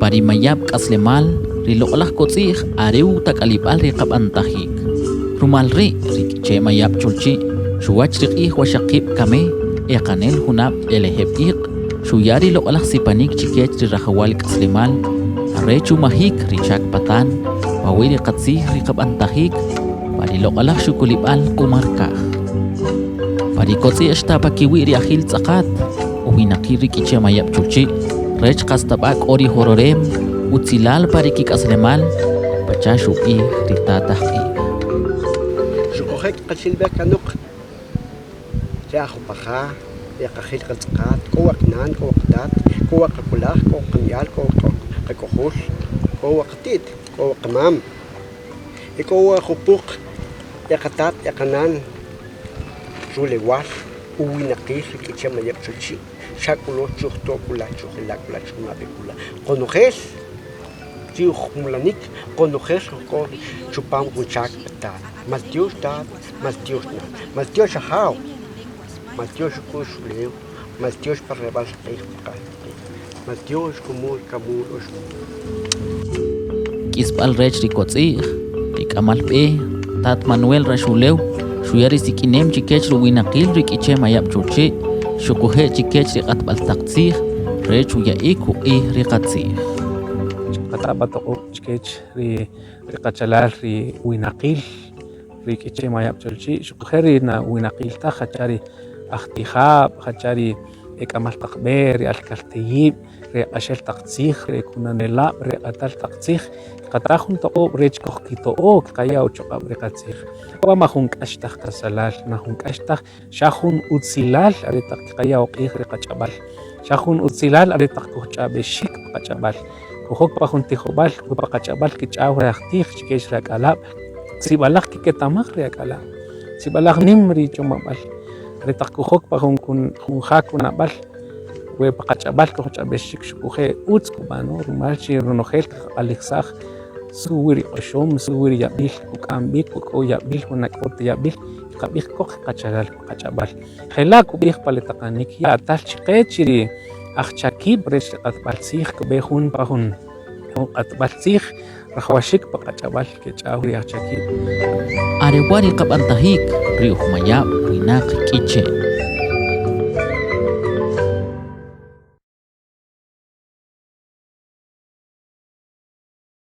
Pa ri mayab' k'aslemal, ri loq'olaj kotz'i'j are utak'alib'al ri qab'antajik. Rumal ri' ri K'iche' Mayab' Cholchi' chuwach ri q'ij waxaqib' kame eqanel junab' b'elejeb' iq' xuya ri loq'olaj sipanik chi kech ri rajawal k'aslemal rech umajik ri chak patan pawi' ri qatzij ri qab'antajik pa ri loq'olaj xukulib'al Q'umarkaj. Pa ri kotz'i'j xta pa kiwi' ri ajil tz'aqat uwinaqil ri K'iche' Mayab' Cholchi' rech qas ta b'a' k'o ri jororem utzilal pa ri kik'aslemal pacha' xub'ij ri tat ajq'ij. Xuquje' kqachilb'ej kanoq ri ajupaja, ri qajil qatz'aqat, k'o wa qanan, k'o wa qatat, k'o wa qak'ulaj, k'o wa qami'al, k'o wa qak'ojol, k'o wa qati't, k'o wa qamam, e k'o wa jupuq e qatat e qanan rulewal uwinaqil ri K'iche' Mayab' Cholchi', xa k'u lo chujto' k'u la chujela' k'u la chujnab'ej k'u la qonojel ri ujmulanik qonojel ujk'o chupam jun chak patan. Maltyox tat, maltyox nan, maltyox ajaw, maltyox uk'u'x ulew, maltyox pa releb'al q'ij pa qajb'al q'ij, maltyox jumul, kamul, oxmul. K'isb'al rech ri kotz'i'j, ri k'amal b'e, tat Manuel Raxulew, xuya ri sik'inem chi kech ri uwinaqil ri K'iche' Mayab' Cholchi' xuquje' chi kech ri q'atb'al taq tzij rech uya'ik uq'ij ri qatzij. Chqata b'a toq'ob' chkech ri qachalal ri winaqil ri K'iche' Mayab' Cholchi' xuquje' ri na winaqil taj jacha ri ajtijab', jacha ri e k'amal taq b'e, ri alkalteyib', ri q'axel taq tzij, ri kunanelab', ri q'atal taq tzij, kqata jun toq'ob' rech kojkito'o, kqaya uchuq'ab' ri qatzij. Wa' ma jun k'ax taj qasalal, ma jun k'ax taj, xa jun utzilal are taq kqaya uq'ij ri qach'ab'al. Xa jun utzilal are taq kujch'ab'exik pa qach'ab'al. Kujok pa jun tijob'al, we pa qach'ab'al kich'aw ri ajtij chkech ri ak'alab', sib'alaj kiketa'maj ri ak'alab'. Sib'alaj nim ri chomab'al. Are taq kujok pa jun ja kunab'al, We pa qach'ab'al kojch'ab'exik xuquje' utz kub'ano rumal chi ronojel kqaq'alijsaj su wi ri q'oxom, su wi ri yab'il kuk'am b'ik, we k'o yab'il, we na k'o ta yab'il, kqab'ij koq qachalal pa qach'ab'al. Jela' kub'ij pa le taqanik ya'tal chqe chi ri ajchakib' rech ri q'atb'al tzij kb'e jun pa jun q'atb'al tzij rajawaxik pa qach'ab'al kech'aw ri ajchakib'. Are wa' ri qab'antajik ri uj mayab' winaq K'iche'.